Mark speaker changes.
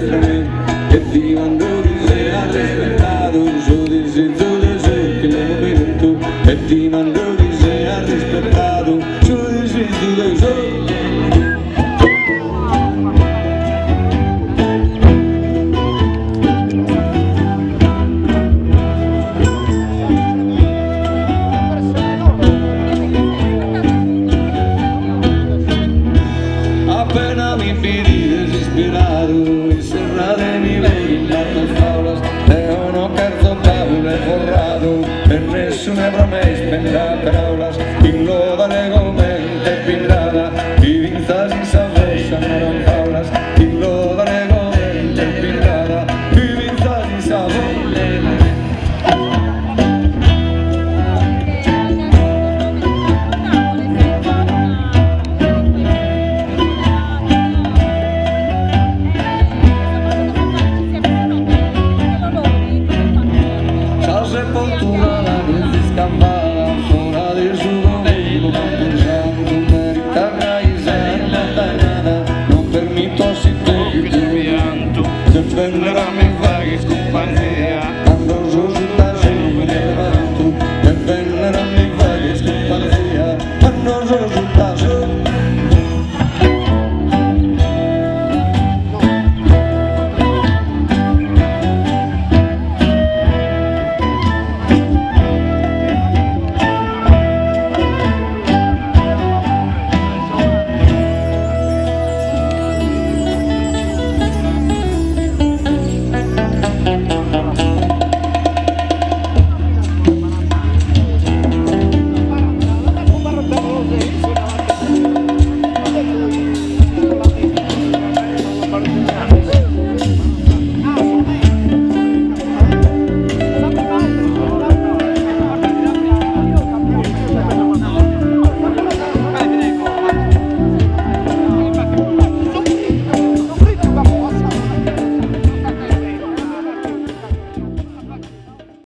Speaker 1: E dimando chi siat rispettadu su disizu de s'ùrtimu momentu E dimando chi siat rispettadu su disizu de su. Appena mi bidides ispiradu inserrademi puru in bator taulas deo no cherzo tabule forradu e nessune pro me ispendat peraulas in lodare comente bi nd'at chi finzas in sa fossa naran faulas in lodare comente bi nd'at chi finzas in sa Sa sepoltura l'an iscavada fora de su comunu campusantu meritat gai sa mattanada non permito a si piantu de bennere a mi.